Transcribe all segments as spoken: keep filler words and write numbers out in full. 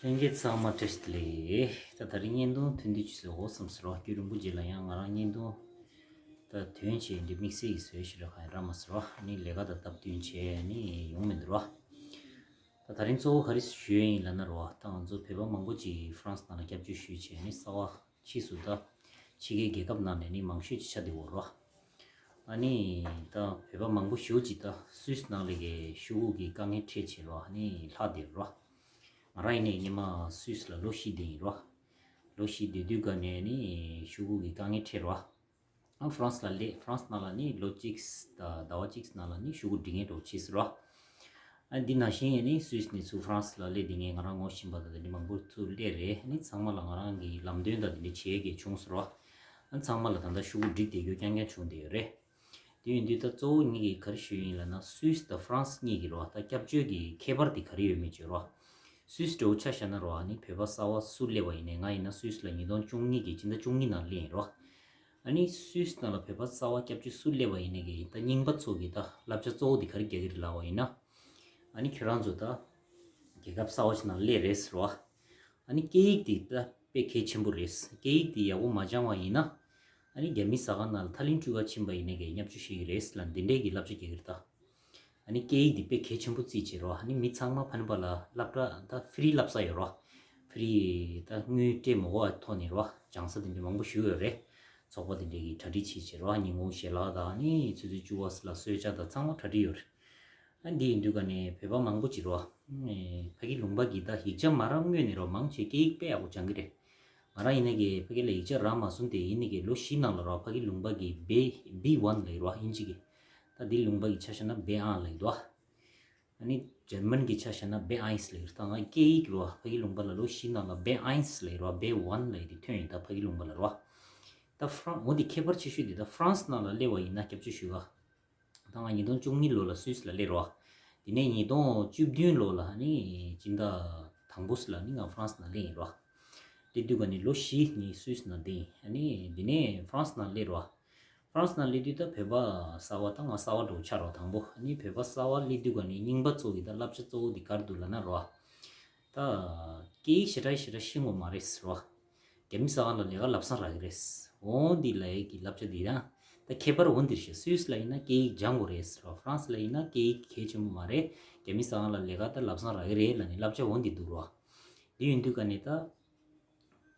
ལྷན་རྒྱས་ཚང་མ་བཀྲ་ཤིས་བདེ་ལེགས། ད་ད་རིང་བརྙན་ཐུང་ཐུང་ཐུང་ཅིག་བཟོ་དགོས་བསམ་སོང་ར། རྒྱུན་རིང་པོ་རྗེས་ལ་ཡང་ང་རང་བརྙན་ཐུང་ད་དོན་ཆེ་འདི་དམིགས་བསལ་གྱི་བཟོས་ཤིག་ར་གང་ཡང་རག་མ་སོང་ར། ཨ་ནི་ལས་ཀ་དང་སྟབས་བསྟུན་བྱས་ནི་ཡོང་མི་འདུག་ར། ད་ད་རིང་གཙོ་བོ་ག་རེ་ཞུ་ཡིན་ལབ་ན་ར། ད་ང་ཚོ་བོད་པ་མང་པོ་ཅིག་ཧྥ་རན་སི་ནང་ལ་སྐྱབས་བཅོལ་ཞུས་བྱས་ནི་གསར་པ་ཕྱིས་སུ་ད་ཕྱི་རྒྱལ་རྒྱལ་ཁབ་ནང་ནས་ནི་མང་ཤོས་ཅིག་ཆགས་བསྡད་ཡོད་ར། ཨ་ནི་ད་བོད་པ་མང་པོ་ཞེ་པོ་ཅིག་ད་སུད་སི་ནང་ལ་གི་ཤོག་གུ་གི་དཀའ་ངལ་འཕྲད་བྱས་ར། ཨ་ནི་ལྷག་བསྡད་ར། ང་རང་ཡིན་ནའི་སྔོན་མ་སུད་སི་ལ་ལོ་བཞི་བསྡད་ཡིན་ར། ལོ་བཞི་བསྡད་དུས་ག་ནས་ནི་ཤོག་གུ་གི་དཀའ་ངལ་འཕྲད་ར། ཨ་ཧྥ་རན་སི་ལ་སླེབས། ཧྥ་རན་སི་ནང་ལ་ནི་ལོ་གཅིག་དང་ཟླ་བ་གཅིག་ནང་ལ་ནི་ཤོག་གུ་སྒྲིག་མཁན་འདྲ་བོ་བྱས་སོང་ར། ཨ་འདི་ནང་བཞིན་ཡིན་ནི་སུད་སི་ནས་ཚུར་ཧྥ་རན་སི་ལ་སླེབས་བསྡད་མཁན་ང་རང་ངོ་ཤེས་པ་དང་དེ་འདྲ་མང་པོ་ཚུར་སླེབས་རེད། ཨ་ནི་ཚང་མ་ལ་ང་རང་གི་ལམ་སྟོན་དང་དེ་འདྲ་བྱེད་ཡས་བྱུང་སོང་ར། ཨ་ཚང་མ་ལ་ད་ལྟ་ཤོག་གུ་སྒྲིག་བསྡད་རྒྱུ་རྐྱང་རྐྱང་བྱུང་བསྡད་ཡོད་རེད། དེ་ཡིན་དུས་ད་གཙོ་བོ་ངེད་ཀྱིས་ག་རེ་ཞུ་ཡིན་ལབ་ན། སུད་སི་དང་ཧྥ་རན་སི་གཉིས་ཀྱི་རོ་ད་སྐྱབས་བཅོལ་གྱི་ཁྱད་པར་དེ་ག་རེ་ཡོད་མེད་བརྗོད་རོ། སུད་སི་འདྲ་བོ་ཆ་བཞག་ན་རོ། ཨ་ནི་བོད་པ་གསར་པ་སུ་སླེབས་པ་ཡིན་ནའི། ང་ཡིན་ན་སུད་སི་ལ་ཉིས་སྟོང་བཅུ་གཉིས་ཀྱི་སྤྱི་ཟླ་བཅུ་གཉིས་ནང་སླེབས་ཡིན་རོ། ཨ་ནི་སུད་སི་ནང་ལ་བོད་པ་གསར་པ་སྐྱབས་བཅོལ་སུ་སླེབས་པ་ཡིན་ནའི་གི་ད་རྙིང་པ་ཚོ་གི་ད་བསླབ་བྱ་གཙོ་བོ་དེ་ག་རེ་རྒྱག་གི་རེད་ལབ་པ་ཡིན་ན། ཨ་ནི་ཁྱོད་རང་ཚོ་ད་རྒྱལ་ཁབ་གསར་པ་ཞིག་ནང་སླེབས་རེད་ཟེར་བ། ཨ་ནི་སྐད་ཡིག་དེ་ད་དཔེ་གལ་ཆེན་པོ་རེད། སྐད་ཡིག་དེ་ཡག་པོ་མ་སྦྱང་བ་ཡིན་ན། ཨ་ནི་རྒྱ་མི་ཟ་ཁང་ནང་ལ་ཐ་ལན་སྤྲུལ་སྐར་ཕྱིན་པ་ཡིན་ནའི་གི་བརྙས་བཅོས་བྱེད་ཀྱི་རེད་ལབ་འདི་འདྲའི་གི་བསླབ་བྱ་རྒྱག་གི་རེད་ད། ཨ་ནི་སྐད་ཡིག་འདི་དཔེ་གལ་ཆེན་པོ་བརྩིས་བྱས་རོ། ཨ་ནི་མི་ཚང་མ་ཕ་ནི་པ་ལ་སློབ་གྲྭ་ད་ཧྥི་རི་བསླབ་ས་ཡོད་རོ། ཧྥི་རི་ད་དངུལ་སྤྲད་མ་དགོས་པའི་ཐོག་ནས་རོ། སྦྱང་ས་དེ་འདྲ་མང་པོ་ཞིག་ཡོད་རེད། ཚོགས་པ་དེ་འདྲའི་གི་གྲ་སྒྲིག་བྱས་བྱས་རོ། ཉིན་གུང་ཞལ་ལག་དང་ཨ་ནི་ཆུ་ཚོད་བཅུ་པ་ལ་གསོལ་ཇ་དང་ཚང་མ་གྲ་སྒྲིག་ཡོད་རེད། ཨ་འདི་ཡིན་དུས་ག་ནས་བོད་པ་མང་པོ་ཅིག་རོ། ཨེ་ཕ་གི་ལུང་པ་གི་ད་ཡིག་ཆ་མ་རག་སྔོན་ནས་རོ་མང་ཆེ་སྐད་ཡིག་དཔེ་ཡག་པོ་སྦྱང་གི་རེད། ང་རང་ཡིན་ནའི་གི་ཕ་གི་ལ་ཡིག་ཆ་རག་མ་སོང་སྟེ་ཡིན་ནའི་གི་ལོ་བཞི་ནང་ལ་རོ་ཕ་གི་ལུང་པ་གི་བེ་བི་ཝན་ལབ་ཡོད་རོ་ཨིན་ཇི་གི། ད་འདི་ལུང་པ་གི་ཆ་བཞག་ན་བེ་ཨང་ལབ་ཡོད་རོ། ཨ་ནི་འཇར་མན་གི་ཆ་བཞག་ན་བེ་ཨེན་སི་ལབ་ཡོད་རོ། ད་ང་སྐད་ཡིག་རོ་ཕ་གི་ལུང་པ་ལ་ལོ་བཞི་ནང་ལ་བེ་ཨེན་སི་ལབ་ཡོད་རོ། བེ་ཝན་ལབ་ཡོད་དེ་ཐོན་ཡིན་ད་ཕ་གི་ལུང་པ་ལ་རོ། ད་ཧྥ་རན་འོ་འདི་ཁྱད་པར་ཆེ་ཤོས་འདི་ད་ཧྥ་རན་སི་ནང་ལ་སླེབས་པ་ཡིན་ན་སྐྱབས་བཅོལ་ཞུ་ག་ད་ང་ཉིས་སྟོང་བཅུ་གཉིས་ལོ་ལ་སུད་སི་ལ་སླེབས་རོ། དེ་ནས་ཉིས་སྟོང་བཅུ་བདུན་ལོ་ལ་ནི་སྤྱི་ཟླ་དང་པོ་ལ་ནི་ང་ཧྥ་རན་སི་ནང་སླེབས་ཡིན་རོ། སླེབས་དུས་ག་ནི་ལོ་བཞི་ནི་སུད་སི་ནང་བསྡད་ཡིན། ཨ་ནི་དེ་ནས་ཧྥ་རན་སི་ནང་སླེབས་རོ། ཧྥ་རན་སི་ནང་སླེབས་དུས་ད་བོད་པ་གསར་པ་ད་ང་གསར་པ་འདྲ་བོ་ཆགས་རོ་དང་པོ། ཨ་ནི་བོད་པ་གསར་པ་སླེབས་དུས་ག་ནི་རྙིང་པ་ཚོ་གི་ད་བསླབ་བྱ་གཙོ་བོ་དེ་ག་རེ་འདུག་ལབ་ན་རོ། ད་སྐད་ཡིག་ཞེ་དྲག་ཞེ་དྲག་ཤེས་དགོས་མ་རེད་ཟེར་བ། རྒྱ་མི་ཟ་ཁང་ལ་ལས་ཀ་ལབ་ས་རག་གི་རེད། འོ་འདི་ལ་ཡི་གི་བསླབ་བྱ་འདི་ཡང་ད་ཁྱད་པར་འོ་འདིར་ཤེས། སུད་སི་ལ་ཡིན་ན་སྐད་ཡིག་སྦྱང་དགོས་རེད་ཟེར་བ། ཧྥ་རན་སི་ལ་ཡིན་ན་སྐད་ཡིག་གལ་ཆེན་པོ་མ་རེད། རྒྱ་མི་ཟ་ཁང་ལ་ལས་ཀ་ད་ལབ་ས་རག་གི་རེད་ལབ་ནས་བསླབ་བྱ་འོ་འདི་འདུག་རོ། འདི་ཡིན་དུས་ག་ནས་ད་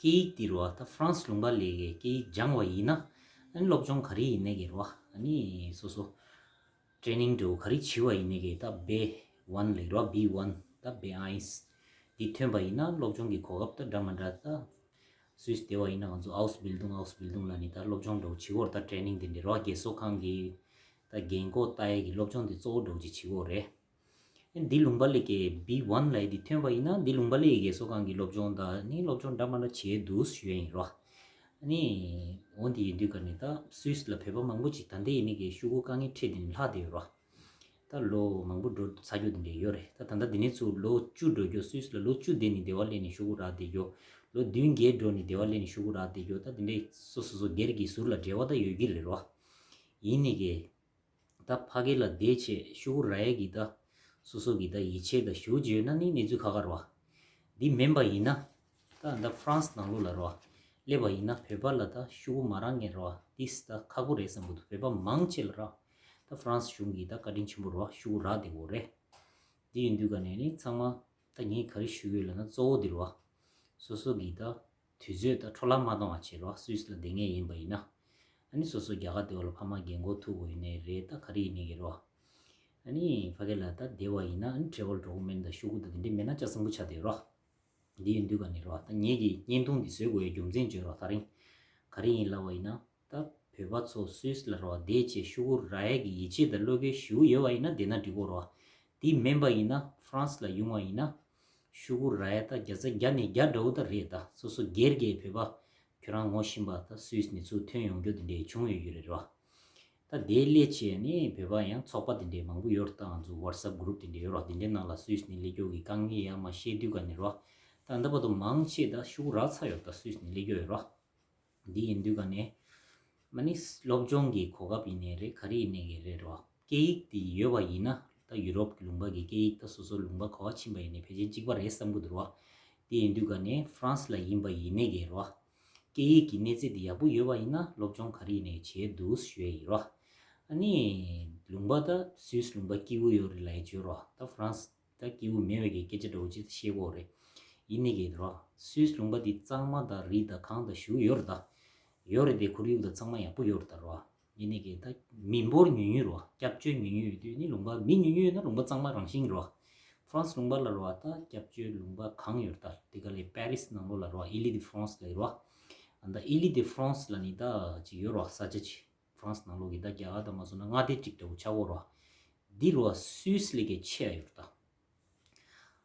སྐད་ཡིག་འདི་རོ་ད་ཧྥ་རན་སི་ལུང་པ་ལ་ཡི་གི་སྐད་ཡིག་སྦྱང་བ་ཡིན་ན་ཨ་ནི་སློབ་སྦྱོང་ག་རེ་ཡིན་ནའི་གི་རོ་ཨ་ནི་སོ་སོ། ཊེ་ནིང་འདྲ་བོ་ག་རེ་བྱེད་པ་ཡིན་ནའི་གི་ད་བེ་ཝན་ལབ་རོ། བི་ཝན་ད་བེ་ཨེན་སི་འདི་ཐོན་པ་ཡིན་ན་སློབ་སྦྱོང་གི་གོ་སྐབས་ད་འདྲ་མ་འདྲ་ད། སུད་སི་བསྡད་པ་ཡིན་ན་ང་ཚོ་ཨའུ་སི་བིལ་ཌུང་ཨའུ་སི་བིལ་ཌུང་ལབ་ནི་ད་སློབ་སྦྱོང་འདྲ་བོ་བྱེད་ཀྱི་ཡོད་རེད། ད་ཊེ་ནིང་དེ་འདྲ་རོ། རྒས་གསོ་ཁང་གི་ད་རྒན་འཁོགས་ལྟ་ཡས་ཀྱི་སློབ་སྦྱོང་དེ་གཙོ་བོ་འདྲ་བོ་ཅིག་བྱེད་ཀྱི་ཡོད་རེད། འདི་ལུང་པ་ལ་གི་བི་ཝན་ལབ་ཡས་འདི་ཐོན་པ་ཡིན་ན་འདི་ལུང་པ་ལ་གི་རྒས་གསོ་ཁང་གི་སློབ་སྦྱོང་དང་ནི་སློབ་སྦྱོང་འདྲ་མ་འདྲ་བྱེད་འདུག་ཞུ་ཡས་ཡིན་རོ། ཨ་ནི་འོ་འདི་ཡིན་དུས་ག་ནས་ད་སུད་སི་ལ་བོད་པ་མང་པོ་ཅིག་ད་ལྟ་ཡིན་ནའི་གི་ཤོག་གུ་དཀའ་ངལ་འཕྲད་དེ་ནས་ལྷག་བསྡད་ཡོད་རོ། ད་ལོ་མང་པོ་འགྲོ་ཚར་རྒྱུ་དེ་འདྲ་ཡོད་རེད། ད་ད་ལྟ་འདི་ནས་ཚུར་ལོ་བཅུ་འགྲོ་རྒྱུ། སུད་སི་ལ་ལོ་བཅུ་བསྡད་ནས་སྡེ་བ་སླེབས་ནས་ཤོག་གུ་རག་བསྡད་རྒྱུ། ལོ་བདུན་བརྒྱད་འགྲོ་ནས་སྡེ་བ་སླེབས་ནས་ཤོག་གུ་རག་བསྡད་རྒྱུ། ད་དེ་འདྲའི་སོ་སོ་སོ་སྒེར་གྱི་ཟུར་ལ་འབྲེལ་བ་ད་ཡོད་ཀྱི་རེད་རོ། ཡིན་ནའི་གི་ད་ཕ་གི་ལ་བསྡད་བྱས་ཤོག་གུ་རག་ཡས་ཀྱི་ད་སོ་སོ་གི་ད་ཡིད་ཆེས་ད་ཞུ་རྒྱུ་ཡོད་ན་ནི་གནས་ཚུལ་ཁག་ཁག་རེད་བ། འདི་མིན་པ་ཡིན་ན་ད་ད་ཧྥ་རན་སི་ནང་ལོགས་ལ་རེད་བ། སླེབས་པ་ཡིན་ན་བོད་པ་ལ་ད་ཤོག་གུ་མ་རག་མཁན་རེད་བ། འདི་ད་ཁག་པོ་རེད་བསམ་གྱི་འདུག་བོད་པ་མང་ཆེ་ལ་རེད་བ། ད་ཧྥ་རན་སི་གཞུང་གིས་ད་བཀའ་དྲིན་ཆེན་པོ་རེད་བ། ཤོག་གུ་རག་བསྡད་ཡོད་རེད། འདི་ཡིན་དུས་ག་ནས་ནི་ཚང་མ་ད་ངས་ག་རེ་ཞུ་གི་ཡོད་ལབ་ན་གཙོ་བོ་འདི་རེད་བ། སོ་སོ་གི་ད་དུས་ཚོད་ད་འཕྲོ་བརླག་མ་གཏོང་བ་བྱེད་རོགས། སུད་སི་ལ་བསྡད་མཁན་ཡིན་པ་ཡིན་ན། ཨ་ནི་སོ་སོ་རྒྱ་གར་དེ་བ་ལ་ཕ་མ་རྒན་གོག་ཐུག་དགོས་ཡིན་ནའི་རེད། ད་ག་རེ་ཡིན་ནའི་རེད་རོགས། ཨ་ནི་ཕ་གི་ལ་ད་བསྡད་པ་ཡིན་ན་ཨ་ནི་ཊེ་རེ་ཝལ་ཌོ་ཀུ་མེན་ཊི་དང་ཤོག་གུ་དང་དེ་འདྲས་མེད་ན་ལྕགས་སྲིན་པོ་ཆགས་བསྡད་རོགས། འདི་ཡིན་དུས་ག་ནས་རོགས། ད་ངེད་ཀྱིས་བརྙན་ཐུང་འདི་བཟོས་དགོས་ཡའི་རྒྱུ་མཚན་བརྗོད་རོགས། ད་རིང་ག་རེ་ཡིན་ལབ་པ་ཡིན་ན། ད་བོད་པ་ཚོ་སུད་སི་ལ་རོགས་བསྡད་བྱས་ཤོག་གུ་རག་ཡས་ཀྱི་ཡིད་ཆེས་དང་བློ་འགེལ་ཞུ་ཡོད་པ་ཡིན་ན་བསྡད་ན་འགྲིག་གོ་རོགས། དེ་མིན་པ་ཡིན་ན་ཧྥ་རན་སི་ལ་ཡོང་བ་ཡིན་ན། ཤོག་གུ་རག་ཡས་ད་བརྒྱ་ཆ་བརྒྱ་ནས་བརྒྱ་འདྲ་བོ་ད་རེད། ད་སོ་སོ་སྒེར་གྱི་བོད་པ་ཁྱོད་རང་ངོ་ཤེས་པ་ད་སུད་སི་ནས་ཚུར་ཐོན་ཡོང་རྒྱུ་དེ་འདྲས་བྱུང་ཡོད་ཡོད་རེད་རོགས། ད་དེའི་སླད་བྱས་ནས་བོད་པ་ཡང་ཚོགས་པ་དེ་འདྲས་མང་པོ་ཡོད་རེད། ད་ང་ཚོ་ཝ་ཊི་སེབ་གུ་རུབ་དེ་འདྲས་ཡོད་རོགས། དེ་འདྲའི་ནང་ལ་སུད་སི་ནས་སླེབས་རྒྱུ་གི་དཀའ་ངལ་ཡང་མ་བཤད་དུས་ག་ནས་རོགས། ད་ད་བར་དུ་མང་ཆེ་ད་ཤོག་གུ་རག་ཚར་ཡོད། ད་སུད་སི་ནས་སླེབས་རྒྱུ་ཡོད་རོགས། འདི་ཡིན་དུས་ག་ནས། མ་ནི་སློབ་སྦྱོང་གི་གོ་སྐབས་ཡིན་ནའི་རེད། ག་རེ་ཡིན་ནའི་གི་རེད་རོ། སྐད་ཡིག་དེ་ཡོད་པ་ཡིན་ན་ད་ཡུ་རོབ་ཀྱི་ལུང་པ་གི་སྐད་ཡིག་ད་སོ་སོ་ལུང་པ་ག་པར་ཕྱིན་པ་ཡིན་ནའི་ཕལ་ཆེར་གཅིག་པ་རེད་བསམ་གྱི་འདུག་རོ། དེ་ཡིན་དུས་ག་ནས་ཧྥ་རན་སི་ལ་ཡིན་པ་ཡིན་ནའི་གི་རོ། སྐད་ཡིག་གི་གནས་ཚད་དེ་ཡག་པོ་ཡོད་པ་ཡིན་ན་སློབ་སྦྱོང་ག་རེ་ཡིན་ནའི་བྱེད་འདུག་ཞུ་ཡ་ཡིན་རོ། ཨ་ནི་ལུང་པ་ད་སུད་སི་ལུང་པ་སྐྱིད་པོ་ཡོད་རེད་ལབ་ཡ་བྱོས་རོ། ད་ཧྥ་རན་སི་ད་སྐྱིད་པོ་མེད་པའི་གི་སྐད་ཆ་འདྲ་བོ་ཅིག་བཤད་གོ་རེད། ཡིན་ནའི་གི་རོ། སུད་སི་ལུང་པ་འདི་གཙང་མ་དང་རི་དང་གངས་དང་གཞུང་ཡོད་རེད་ད། ཡོད་རེད་དེ་ཁོར་ཡུག་དང་ཚང་མ་ཡག་པོ་ཡོད་རེད་ད་རོ། ཡིན་ནའི་གི་ད་མི་འབོར་ཉུང་ཉུང་རོ། སྐྱབས་བཅོལ་ཉུང་ཉུང་ཡོད་དུས་ནི་ལུང་པ་མི་ཉུང་ཉུང་ཡོད་ན་ལུང་པ་གཙང་མ་རང་བཞིན་རོ། ཧྥ་རན་སི་ལུང་པ་ལ་རོ་ད་སྐྱབས་བཅོལ་ལུང་པ་གང་ཡོད་རེད་ད། དེ་ག་ལས་པེ་རིས་ནང་ལོགས་ལ་རོ་ཨི་ལི་དི་ཧྥ་རན་སི་ལ་ཡོད་རོ། ཨ་ད་ཨི་ལི་དི་ཧྥ་རན་སི་ལ་ནི་ད་ཅིག་ཡོད་རོ་ས་ཆ་ཅིག་ཧྥ་རན་སི་ནང་ལོགས་ཀྱི་ད་རྒྱ་གར་དང་མ་སོང་ན་མངའ་སྡེ་གཅིག་འདྲ་བོ་ཆགས་ཡོད་རོ། འདི་རོ་སུད་སི་ལས་ཀྱི་ཆེ་ཡ་ཡོད་རེད་ད།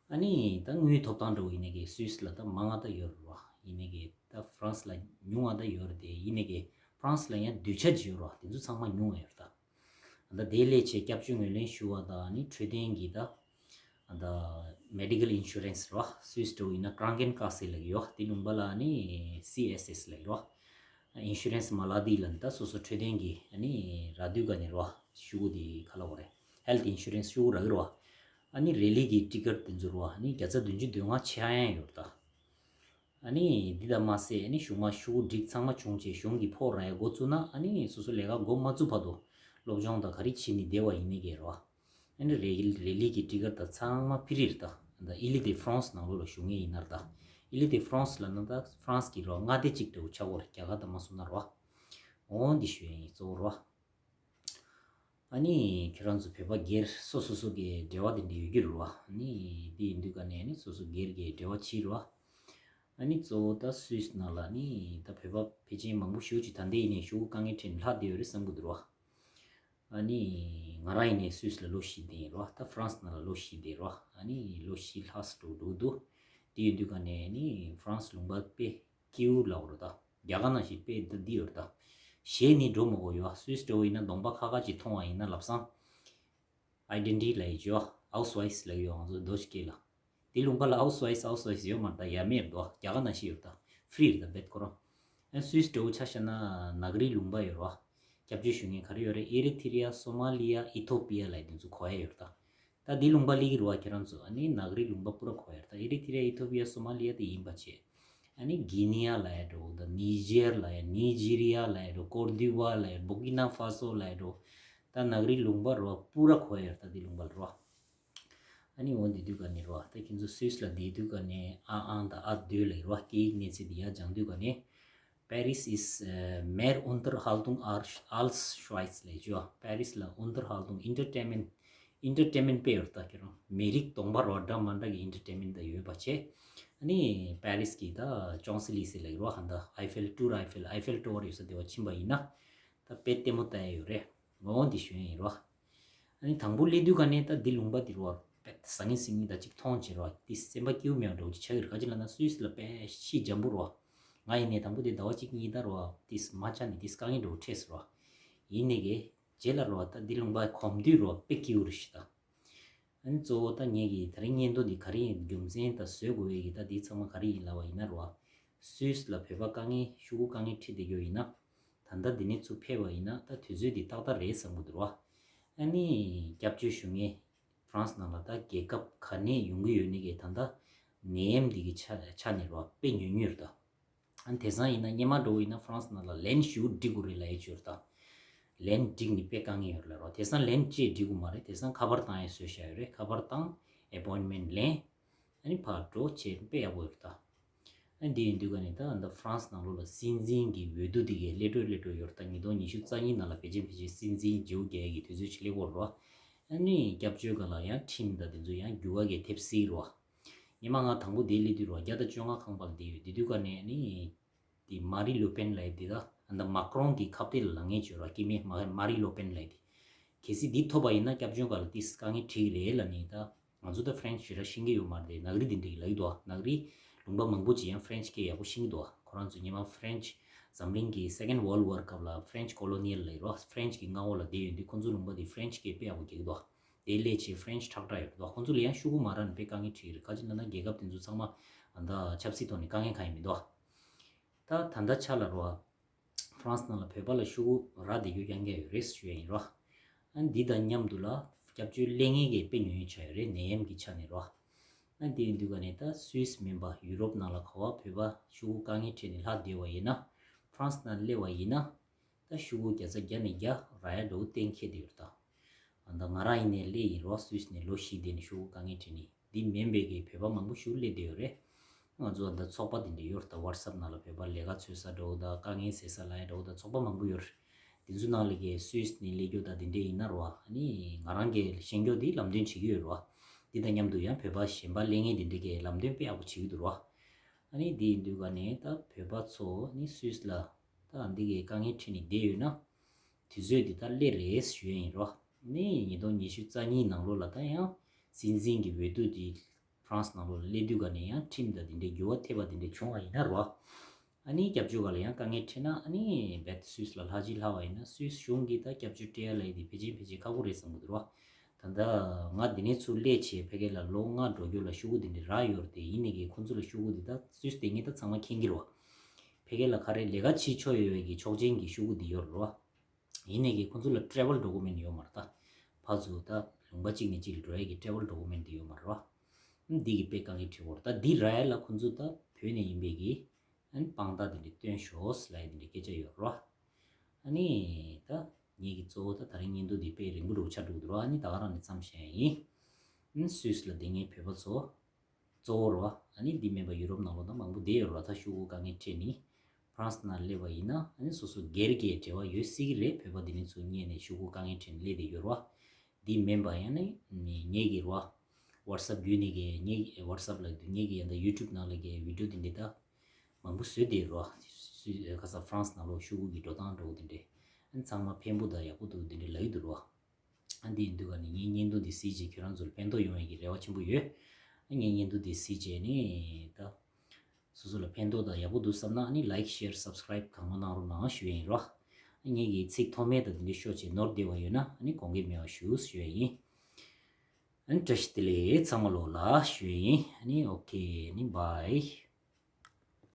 ཨ་ནི་ད་དངུལ་ཐོབ་ཐང་འདྲ་བོ་ཡིན་ནའི་གི་སུད་སི་ལ་ད་མང་ང་ད་ཡོད་རེད་བ། ཡིན་ནའི་གི་ད་ཧྥ་རན་སི་ལ་ཉུང་ང་ད་ཡོད་རེད་དེ། ཡིན་ནའི་གི་ཧྥ་རན་སི་ལ་ཡང་སྡོད་ཆ་ཅིག་ཡོད་རེད་བ། དེ་ཚོ་ཚང་མ་ཉུང་ང་ཡོད་རེད་ད། ད་དེ་ལས་ཆེ་སྐྱབས་བཅོལ་ངོས་ལེན་ཞུ་བ་དང་ཨ་ནི་འཕྲོད་བསྟེན་གི་ད་ད་མེ་ཌི་ཀལ་ཨིན་ཤུ་རན་སི་རེད་བ། སུད་སི་འདྲ་བོ་ཡིན་ན་ཀྲང་ཀེན་ཀ་སེ་ལབ་ཀྱི་ཡོད། དེ་ལུང་པ་ལ་ཨ་ནི་སི་ཨེས་ཨེས་ལབ་ཀྱི་རེད་བ། ཨིན་ཤུ་རན་སི་མ་ལག་དེ་ལ་ནི་ད་སོ་སོ་འཕྲོད་བསྟེན་གི་ཨ་ནི་རག་དུས་ག་ནས་རོ་ཤུ་གུ་དེ་ག་ལ་བ་རེད། ཧེལ་ཐི་ཨིན་ཤུ་རན་སི་ཤུ་གུ་རག་གི་རོ། ཨ་ནི་རེ་ལི་གི་ཊི་ཀེ་ཊི་དེ་ཚོ་རོ་ཨ་ནི་བརྒྱ་ཆ་བདུན་ཅུ་དོན་ལྔ་ཆག་ཡ་ཡོད་ད། ཨ་ནི་འདི་ལ་མ་ཟད་ཨ་ནི་གཞུང་མ་ཤུ་གུ་སྒྲིག་ཚང་མ་བྱུང་རྗེས་གཞུང་གི་ཕོགས་རག་ཡ་འགོ་བཙུགས་ན་ཨ་ནི་སོ་སོ་ལས་ཀ་འགོ་མ་བཙུགས་བར་དུ་སློབ་སྦྱོང་དང་ག་རེ་བྱེད་ནི་བདེ་བ་ཡིན་ནི་གི་རོ། ཨ་ནི་རེ་རེ་ལི་གི་ཊི་ཀེ་ཊི་དང་ཚང་མ་ཕི་རི་རེད་ད། ད་ཨི་ལི་དེ་ཧྥ་རན་སི་ནང་ལོགས་ལ་བཞུགས་མཁན་ཡིན་ན་རེད་ད། ཨི་ལི་དེ་ཧྥ་རན་སི་ལབ་ན་ད་ཧྥ་རན་སི་གི་རོ་མངའ་སྡེ་གཅིག་འདྲ་བོ་ཆགས་ཀྱི་ཡོད་རེད་རྒྱ་གར་དང་མ་སོང་ན་རོ། འོ་འདི་ཞུ་ཡ་ཡིན་གཙོ་བོ་རོ། ཨ་ནི་ཁྱེད་རང་ཚོ་བོད་པ་སྒེར་སོ་སོ་སོ་གི་འབྲེལ་བ་དེ་འདྲ་ཡོད་ཀྱི་རེད་བ། ཨ་ནི་འདི་ཡིན་དུས་ག་ནས་ཨ་ནི་སོ་སོ་སྒེར་གྱི་འབྲེལ་བ་བྱེད་རོ། ཨ་ནི་གཙོ་བོ་ད་སུད་སི་ནང་ལ་ནི་ད་བོད་པ་ཕལ་ཆེར་མང་པོ་ཞེ་པོ་ཅིག་ད་ལྟ་ཡིན་ནའི་ཤུ་གུ་དཀའ་ངལ་འཕྲད་ནས་ལྷག་བསྡད་ཡོད་རེད་བསམ་གྱི་འདུག་རོ། ཨ་ནི་ང་རང་ཡིན་ནའི་སུད་སི་ལ་ལོ་བཞི་བསྡད་ཡིན་རོ། ད་ཧྥ་རན་སི་ནང་ལ་ལོ་བཞི་བསྡད་རོ། ཨ་ནི་ལོ་བཞི་ལྷག་ཙམ་འགྲོ་འགྲོ་འདུག་དེ་ཡིན་དུས་ག་ནས་ནི་ཧྥ་རན་སི་ལུང་པ་དཔེ་སྐྱིད་པོ་ལབ་དགོས་རེད་ད། རྒྱ་གར་ནང་བཞིན་དཔེ་འདི་འདི་ཡོད་རེད་ད། གཞས་ནི་འགྲོ་མ་དགོས་ཡོད། སུད་སི་འདྲ་བོ་ཡིན་ན་གདོང་པ་ཁ་ཁ་ཅིག་མཐོང་བ་ཡིན་ན་ལབ་སང་ཨའི་ཌེན་ཊི་ཊི་ལབ་ཡོད། ཧའུ་སི་ཝའིབ་སི་ལབ་ཡོད་ང་ཚོ་རྡོ་ཆི་སྐད་ལ། དེ་ལུང་པ་ལ་ཧའུ་སི་ཝའིབ་སི་ཧའུ་སི་ཝའིབ་སི་ཡོད་མ་རེད་ད། ཡ་མེད་རེད་དོ། རྒྱ་གར་ནང་བཞིན་ཡོད་རེད་ད། ཧྥི་རི་རེད་ད་བེད་ཁོ་རང་། ཨ་སུད་སི་འདྲ་བོ་ཆ་བཞག་ན་ནག་རི་ལུང་པ་ཡོད་རེད་བ། སྐྱབས་བཅོལ་ཞུ་མཁན་ག་རེ་ཡོད་རེད། ཨེ་རི་ཐི་རི་ཡ། སོ་མ་ལི་ཡ། ཨི་ཐོ་པི་ཡ་ལབ་ཡ་དེ་ཚོ་གོ་ཡ་ཡོད་རེད་ད། ད་འདི་ལུང་པ་སླེབས་ཀྱི་རེད་བ་ཁྱེད་རང་ཚོ། ཨ་ནི་ནག་རི་ལུང་པ་པུ་ར་གོ་ཡ་རེད་ད། ཨེ་རི་ཐི་རི་ཡ། ཨི་ཐོ་པི་ཡ། སོ་མ་ལི་ཡ་དེ་ཡིན་པ་བྱས། ཨ་ནི་གྷི་ནི་ཡ་ལབ་ཡ་འགྲོ། ད་ནི་ཇེར་ལབ་ཡ། ནི་ཇི་རི་ཡ་ལབ་ཡ་འགྲོ། ཀོར་དི་ཝར་ལབ་ཡ། བུར་ཀི་ན་ཧྥ་སོ་ལབ་ཡ་འགྲོ། ད་ནག་རི་ལུང་པ་རེད་བ་པུ་ར་གོ་ཡ་རེད་ད་འདི་ལུང་པ་རེད་བ། ཨ་ནི་འོ་འདི་དུས་ག་ནས་རེད་བ། ད་ཁྱེད་ཚོ་སུད་སི་ལ་བསྡད་དུས་ག་ནས་ཨ་ཨང་དང་ཨ་དོ་ལབ་ཡ་རེད་བ། སྐད་ཡིག་གནས་ཚད་དེ་ཡར་སྦྱང་དུས་ག་ནས། Paris is uh, mehr Unterhaltung als als Schweiz ལབ་ཡ་ཅོ། པེ་རི་སི་ལ་Unterhaltung Entertainment Entertainment དཔེ་ཡོད་རེད་ད་ཁྱེད་རང་། མི་རིགས་གདོང་པ་རོ་འདྲ་མ་འདྲ་གི་Entertainment དང་ཡོད་པ་བྱས། ཨ་ནི་པེ་རི་སི་གི་ད་ཅོང་སི་ལི་སི་ལབ་ཡ་རེད་བ། ཧ་ད་ཨའི་ཧྥེལ་ཊུར། ཨའི་ཧྥེལ་ཨའི་ཧྥེལ་ཊོ་ཝར་ཡོད་ས་དེ་བ་ཕྱིན་པ་ཡིན་ན། ད་དཔེ་ལྟད་མོ་ལྟ་ཡ་ཡོད་རེད། འོ་འདི་ཞུ་ཡ་ཡིན་རོ། ཨ་ནི་དང་པོ་སླེབས་དུས་ག་ནས་ད་འདི་ལུང་པ་འདི་རོ་དཔེ་ཟང་ངེ་ཟིང་ངེ་ད་ཅིག་མཐོང་བྱེད་རོ། ཏིས་སེམས་པ་སྐྱིད་པོ་མེད་པ་འདྲ་བོ་ཅིག་ཆགས་ཀྱི་རེད། ག་ཅི་ལབ་ན་སུད་སི་ལ་དཔེ་ཤི་འཇམ་པོ་རོ། ང་ཡིན་ནའི་དང་པོ་དེ་ཟླ་བ་གཅིག་གཉིས་ད་རོ་ཏིས་མ་ཆ་ནས་ཏིས་དཀའ་ངལ་འདྲ་བོ་འཕྲད་སོང་རོ། ཡིན་ནའི་གི་རྗེས་ལ་རོ་ད་འདི་ལུང་པ་གོམས་དུས་རོ་དཔེ་སྐྱིད་པོ་རེད་ཤི་ད། ཨ་ནི་གཙོ་བོ་ད་ངེད་ཀྱི་ད་རིང་བརྙན་ཐུང་འདི་ག་རེ་ཡིན་རྒྱུ་མཚན་ད་བཟོས་དགོས་ཡས་ཀྱི་ད་འདི་ཚང་མ་ག་རེ་ཡིན་ལབ་པ་ཡིན་ན་རོ། སུད་སི་ལ་བོད་པ་དཀའ་ངལ་ཤུ་གུ་དཀའ་ངལ་འཕྲད་བསྡད་ཡོད་ཡིན་ན། ད་ལྟ་འདི་ནས་ཚུར་ཕེབས་པ་ཡིན་ན་ད་དུས་ཚོད་འདི་ཏག་ཏག་རེད་བསམ་གྱི་འདུག་རོ། ཨ་ནི་སྐྱབས་བཅོལ་ཞུ་མཁན་ཧྥ་རན་སི་ནང་ལ་ད་རྒྱལ་ཁབ་ག་ནས་ཡོང་གི་ཡོད་ནི་གི་ད་ལྟ་ནད་ཡམས་འདི་གི་ཆ་ཆ་ནས་རོ་དཔེ་ཉུང་ཉུང་རེད་ད། ཨ་ནི་དེང་སང་ཡིན་ན་སྔོན་མ་འདྲ་བོ་ཡིན་ན་ཧྥ་རན་སི་ནང་ལ་ལན་ཞུ་འགྲིག་དགོས་རེད་ལབ་ཡས་ཅིག་ཡོད་རེད་ད། ལན་འགྲིག་ནི་དཔེ་དཀའ་ངལ་ཡོད་རེད་ལ་རོ། དེང་སང་ལན་ཅིག་འགྲིག་གི་མ་རེད། དེང་སང་ཁ་པར་བཏང་ཡས་བཟོས་བཞག་ཡོད་རེད། ཁ་པར་བཏང་ཨེ་པོའིན་མེན་ལེན། ཨ་ནི་ཕར་འགྲོ་བྱས་དཔེ་ཡག་པོ་ཡོད་རེད་ད། ཨ་ནི་དེ་ཡིན་དུས་ག་ནས་ད་ད་ཧྥ་རན་སི་ནང་ལོགས་ལ་སྲིད་འཛིན་གྱི་འོས་བསྡུ་དེ་གའི་སླེབས་འགྲོ་སླེབས་འགྲོ་ཡོད་རེད་ད། ཉིས་སྟོང་ཉི་ཤུ་རྩ་གཉིས་ནང་ལ་ཕལ་ཆེར་ཕལ་ཆེར་སྲིད་འཛིན་བརྗེ་པོ་རྒྱག་ཡས་ཀྱི་དུས་ཚོད་ཅིག་སླེབས་ཡོད་རེད་བ། ཨ་ནི་སྐྱབས་བཅོལ་སྒང་ལ་ཡང་ཁྲིམས་དང་དེ་ཚོ་ཡང་འགྱུར་བ་གས་ཐེབས་སྲིད་རེད་བ། ཉི་མ་ང་དང་པོ་དེ་སླེབས་དུས་རོ་བརྒྱ་དང་བཅོ་ལྔ་ཁང་པ་ལ་བསྡད་ཡོད། དེ་དུས་ག་ནས་ནི་དེ་མ་རི་ལུ་པེན་ལབ་ཡ་དེ་ད་ཨ་ད་མ་ཀྲོང་གི་ཁ་གཏད་ལ་ལངས་ངེས་བྱོས་ར་སྐྱེ་དམན་མ་མ་རི་ལུ་པེན་ལབ་ཡ་དེ། གལ་སྲིད་འདི་ཐོབ་པ་ཡིན་ན་སྐྱབས་བཅོལ་སྒང་ལ་ཏིས་དཀའ་ངལ་འཕྲད་ཀྱི་རེད་ལབ་ནི་ད། ང་ཚོ་ད་ཧྥ་རན་ཆི་ཞེ་དྲག་ཤེས་ཀྱི་ཡོད་མ་རེད་དེ། ནག་རི་དེ་འདྲ་ཡི་ལབ་ཀྱི་འདུག་ནག་རི་ལུང་པ་མང་པོ་ཅིག་ཡང་ཧྥ་རན་ཆི་སྐད་ཡག་པོ་ཤེས་ཀྱི་འདུག་ཁོ་རང་ཚོ་སྔོན་མ་ཧྥ་རན་ཆི་འཛམ་གླིང་གི་Second World War སྐབས་ལ་ཧྥ་རན་ཆི་ཀོ་ལོ་ནི་ཡལ་ལབ་ཡོད་རོ། ཧྥ་རན་ཆི་གི་མངའ་འོག་ལ་བསྡད་ཡོད་དུས་ཁོ་ཚོ་ལུང་པ་དེ་ཧྥ་རན་ཆི་སྐད་དཔེ་ཡག་པོ་རྒྱག་གི་འདུག་དེ་སླད་ཆེ་ཧྥ་རན་ཆི་ཁྲག་ཁྲག་ཡོད་འདུག་ཁོ་ཚོ་ལ་ཡང་ཤུ་གུ་མ་རག་ནས་དཔེ་དཀའ་ངལ་འཕྲད་ཀྱི་རེད། ག་ཅི་ལབ་ན་རྒྱལ་ཁབ་དེ་ཚོ་ཚང་མ་ད་ཆབ་སྲིད་ཐོག་ནས་དཀའ་ངལ་གང་ཡང་མི་འདུག་ད་ད་ལྟ་ཆ་ལ་རོ། ཧྥ་རན་སི་ནང་ལ་བོད་པ་ལ་ཤུ་གུ་རག་བསྡད་རྒྱུ་རྐྱང་རྐྱང་ཡོད་རེད་ཞུ་ཡ་ཡིན་རོ། ཨ་འདི་དང་མཉམ་དུ་ལ་སྐྱབས་བཅོལ་སླེབས་མཁན་གྱི་དཔེ་ཉུང་ཉུང་ཆགས་ཡོད་རེད་ནད་ཡམས་ཀྱི་ཆ་ནས་རོ། ཨ་དེ་ཡིན་དུས་ག་ནས་ད་སུད་སི་མིན་པ་ཡུ་རོབ་ནང་ལ་ག་བ་བོད་པ་ཤོག་གུ་དཀའ་ངལ་འཕྲད་ནས་ལྷག་བསྡད་པ་ཡིན་ན། ཕ་རན་སི་ནང་སླེབས་པ་ཡིན་ན། ད་ཤོག་གུ་བརྒྱ་ཆ་བརྒྱ་ནས་བརྒྱ་རག་ཡ་འདྲ་བོ་གཏན་འཁེལ་བསྡད་ཡོད་རེད་ད། ཨ་ད་ང་རང་ཡིན་ནའི་སླེབས་ཡིན་རོགས། སུད་སི་ནས་ལོ་བཞི་བསྡད་ནས་ཤོག་གུ་དཀའ་ངལ་འཕྲད་ནས། འདི་མིན་པའི་གི་བོད་པ་མང་པོ་ཤོག་གུ་སླེབས་བསྡད་ཡོད་རེད། ང་ཚོ་ད་ཚོགས་པ་དེ་འདྲ་ཡོད་རེད་ད། ཝ་ཊི་སེབ་ནང་ལ་བོད་པ་ལས་ཀ་འཚོལ་ས་འདྲ་བོ་དང་དཀའ་ངལ་སེལ་ས་ལབ་ཡ་འདྲ་བོ་དང་ཚོགས་པ་མང་པོ་ཡོད་རེད། དེ་ཚོའི་ནང་ལ་གི་སུད་སི་ནས་སླེབས་རྒྱུ་དང་དེ་འདྲ་ཡིན་ན་རོ། ཨ་ནི་ང་རང་གི་ཤེས་རྒྱུ་དེ་ལམ་སྟོན་བྱེད་ཀྱི་ཡོད་རོ། འདི་དང་མཉམ་དུ་ཡང་བོད་པ་གཞན་པ་སླེབས་མཁན་དེ་འདྲ་གི་ལམ་སྟོན་དཔེ་ཡག་པོ་བྱེད་ཀྱི་འདུག་རོ། ཨ་ནི་འདི་ཡིན་དུས་ག་ནས་ད་བོད་པ་ཚོ་ནི་སུད་སི་ལ་ད་འདི་གི་དཀའ་ངལ་འཕྲད་ནས་བསྡད་ཡོད་ན། དུས་ཚོད་འདི་ད་སླེབས་རེད་ཞུ་ཡ་ཡིན་རོ། ནི་ཉིས་སྟོང་ཉི་ཤུ་རྩ་གཉིས་ནང་ལོགས་ལ་ད་ཡང་སྲིད་འཛིན་གྱི་འོས་བསྡུ་དེ་ཕ་རན་སི་ནང་ལོགས་ལ་སླེབས་དུས་ག་ནས་ཡང་ཁྲིམས་དང་དེ་འདྲའི་འགྱུར་བ་ཐེབས་པ་དེ་འདྲ་བྱུང་བ་ཡིན་ན་རོ། ཨ་ནི་སྐྱབས་བཅོལ་ཁ་ལ་ཡང་དཀའ་ངལ་འཕྲད་ན། ཨ་ནི་རྦད་སུད་སི་ལ་ལྷག་ཅིག་ལྷག་པ་ཡིན་ན་སུད་སི་གཞུང་གིས་ད་སྐྱབས་བཅོལ་སྤྲད་ཡ་ལ་ཡི་དེ་ཕལ་ཆེར་ཕལ་ཆེར་ཁག་པོ་རེད་བསམ་གི་འདུག་རོ། ད་ལྟ་ང་འདི་ནས་ཚུར་སླེབས་བྱས་ཕ་གི་ལ་ལོ་ལྔ་འགྲོ་རྒྱུ་ལ་ཤོག་གུ་འདི་འདྲ་རག་ཡོད་རེད་དེ། ཡིན་ནའི་གི་ཁོང་ཚོ་ལ་ཤོག་གུ་འདི་ད་སུད་སི་བསྡད་མཁན་ད་ཚང་མ་མཁྱེན་གྱི་རེད་བ། ཕ་གི་ལ་ག་རེ་ལས་ཀ་བྱེད་ཆོག་ཡོད་པའི་གི་ཆོག་མཆན་གྱི་ཤོག་གུ་འདི་ཡོད་རེད་བ། ཡིན་ནའི་གི་ཁོང་ཚོ་ལ་ཊེ་རེ་ཝལ་ཌོ་ཀུ་མེན་ཊི་ཡོད་མ་རེད་ད། ཕར་ཚུར་ད་ལུང་པ་གཅིག་ནས་གཅིག་ལ་འགྲོ་ཡ་གི་ཊེ་རེ་ཝལ་ཌོ་ཀུ་མེན་ཊི་འདི་ཡོད་མ་རེད་བ། འདི་གི་དཔེ་དཀའ་ངལ་འཕྲད་ཀྱི་ཡོད་རེད། ད་འདི་རག་ཡ་ལ་ཁོང་ཚོ་ད་བོད་ནས་ཡིན་པའི་གི་ཨ་ནི་དཔང་རྟགས་དེ་འདྲ་སྟོན་ཤོག་ལབ་ཡ་དེ་འདྲ་སྐད་ཆ་ཡོད་རེད་བ། ཨ་ནི་ད་ངེད་ཀྱི་གཙོ་བོ་ད་ད་རིང་བརྙན་ཐུང་འདི་དཔེ་རིང་པོ་འདྲ་བོ་ཆགས་འགྲོ་གི་འདུག་ར། ཨ་ནི་ད་ག་རང་ནས་མཚམས་བཞག་ཡིན། ཨ་ནི་སུད་སི་ལ་བསྡད་མཁན་བོད་པ་ཚོ་གཙོ་བོ་ར། ཨ་ནི་འདི་མིན་པ་ཡུ་རོབ་ནང་ལོགས་ད་མང་པོ་བསྡད་ཡོད་ར། ད་ཤོག་གུ་དཀའ་ངལ་འཕྲད་ནི་ཕ་རན་སི་ནང་སླེབས་པ་ཡིན་ན། ཨ་ནི་སོ་སོ་སྒེར་གྱི་འབྲེལ་བ་ཡོད་སྲིད་ཀྱི་རེད། བོད་པ་འདི་ནས་ཚུར་རྙེད་ནས་ཤོག་གུ་དཀའ་ངལ་འཕྲད་ནས་སླེབས་བསྡད་ཡོད་ར། འདི་མིན་པ་ཡང་ནི་ངེད་ཀྱི་ར། ཝ་ཊི་སེབ་བརྒྱུད་ནས་གི་ངེད་ཀྱི་ཝ་ཊི་སེབ་ལ་ངེད་ཀྱི་ཡང་ད་ཡུ་ཊུབ་ནང་ལ་གི་བི་ཌི་ཡོ་འདི་འདྲ་ད་མང་པོ་བཟོས་བསྡད་རོ། སུད་ཁ་ས་ཧྥ་རན་སི་ནང་ལོགས་ཤོག་གུ་གི་འགྲོ་སྟངས་འདྲ་བོ་དེ་འདྲས་ཨ་ཚང་མ་ཕན་པོ་དང་ཡག་པོ་འདུག་དེ་འདྲས་ལབ་ཀྱི་འདུག་རོ། ཨ་འདི་ཡིན་དུས་ག་ནས་ངའི་བརྙན་ཐུང་འདི་གཟིགས་བྱས་ཁྱེད་རང་ཚོ་ལ་ཕན་ཐོགས་ཡོང་བའི་གི་རེ་བ་ཆེན་པོ་ཡོད། ཨ་ངའི་བརྙན་ཐུང་འདི་གཟིགས་བྱས་ནས་ད་སོ་སོ་ལ་ཕན་ཐོགས་དང་ཡག་པོ་འདུག་བསམ་ན། ཨ་ནི་ལའིཀ་ཤེར་སབ་སི་ཀ་རའིབ་གང་མང་གནང་རོགས་གནང་ཞུ་ཡ་ཡིན་རོ། ཨ་ངའི་གི་ཚིག་མཐོ་དམན་དང་དེ་འདྲས་ཤོད་བྱས་ནོར་བསྡད་པ་ཡོད་ན་ཨ་ནི་དགོངས་འགལ་མེད་པ་ཞུ་ཞུ་ཡ་ཡིན། ཨ་ནི་བཀྲ་ཤིས་བདེ་ལེགས་ཚང་མ་ལོ་ལ་ཞུ་ཡ་ཡིན། ཨ་ནི་ཨོ་ཁེ། ཨ་ནི་བྷའི།